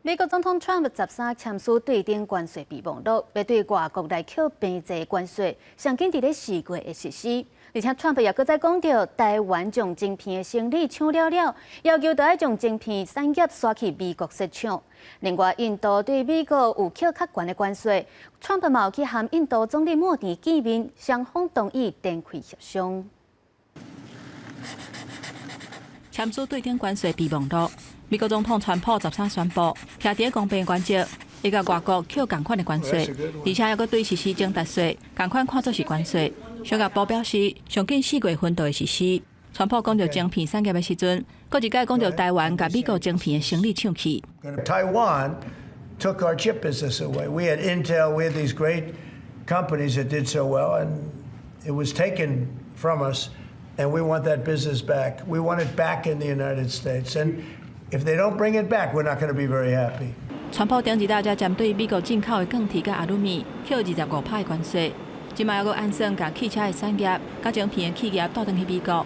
美國總統川普十三簽署對等關稅備忘錄，欲對外國來扣平濟關稅，上緊佇咧4月會實施。而且川普也閣再講著，台灣將晶片的生理搶了了，要求著愛將晶片產業徙去美國設廠。另外，印度對美國有扣較懸的關稅，川普嘛有去和印度總理莫迪見面，雙方同意展開協商。簽署對等關稅備忘錄，美國總統川普十三宣布，徛佇公平原則，會共外國扣仝款的關稅，而且猶閣對實施增值稅，仝款看做是關稅。商業部表示，上緊4月份就會實施。川普講著晶片產業的時陣，閣一擺講著台灣共美國晶片的生理搶去。 Taiwan took our chip business away. We had Intel, we had these great companies that did so well, and it was taken from us. And we want that business back. We want it back in the United States. And if they don't bring it back, we're not going to be very happy. 川普頂一禮才針對美國進口的鋼鐵佮阿魯米扣25%的關稅，這擺猶閣按算共汽車的產業、佮晶片的企業帶轉去美國。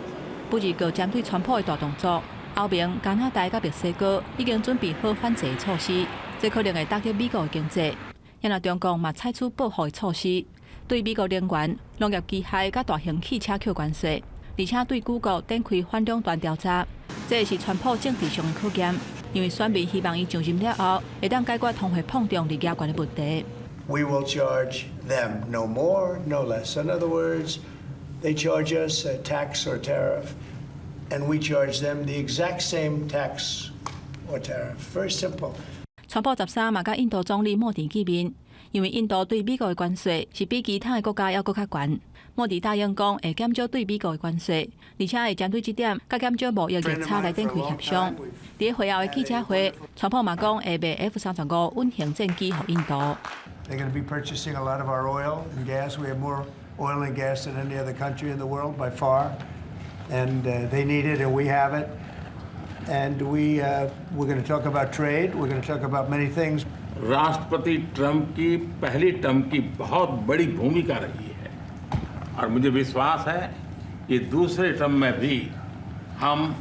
不過針對川普的大動作，歐盟、加拿大佮墨西哥已經準備好反制的措施，這可能會打擊美國的經濟。因為中國嘛採取報復的措施，對美國能源、農業機械佮大型汽車扣關稅。而且對谷歌展開反壟斷調查，這是川普政治上的考驗，因為選民希望伊上任了後，會當解決通貨膨脹利額懸的問題。 We will charge them no more, no less. In other words, they charge us a tax or tariff, and we charge them the exact same tax or tariff. Very simple. 川普十三嘛共印度總理莫迪見面，因為印度對美國的關稅是比其他的國家猶閣較懸。莫迪答應講會減少對美國的關稅，而且會針對這點，佮減少貿易逆差來展開協商。佇會後的記者會，川普嘛講會賣 F-35隱形戰機予印度。 They're going to be purchasing a lot of our oil and gas. We have more oil and gas than any other country in the world by far, and they need it, and we have it. And we're going to talk about trade. We're going to talk about many things. राष्ट्रपति Trump की पहली term की बहुत बड़ी भूमिका रही है और मुझे विश्वास है कि दूसरे टर्म में भी हम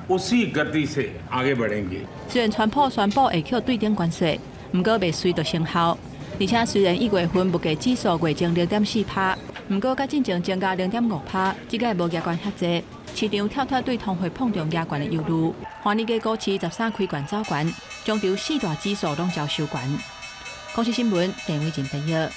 उसी गति से आगे बढ़ेंगे。雖然川普宣布會扣對等關稅，毋過未隨就生效。而且雖然1月份物價指數月增0.4趴，毋過較進前增加0.5趴，這個無額懸遐濟。市場跳脫對通貨膨脹額懸的憂慮，華爾街股市十三開懸走懸，終場四大指數攏遭收懸。公視新聞，鄭偉靜編譯。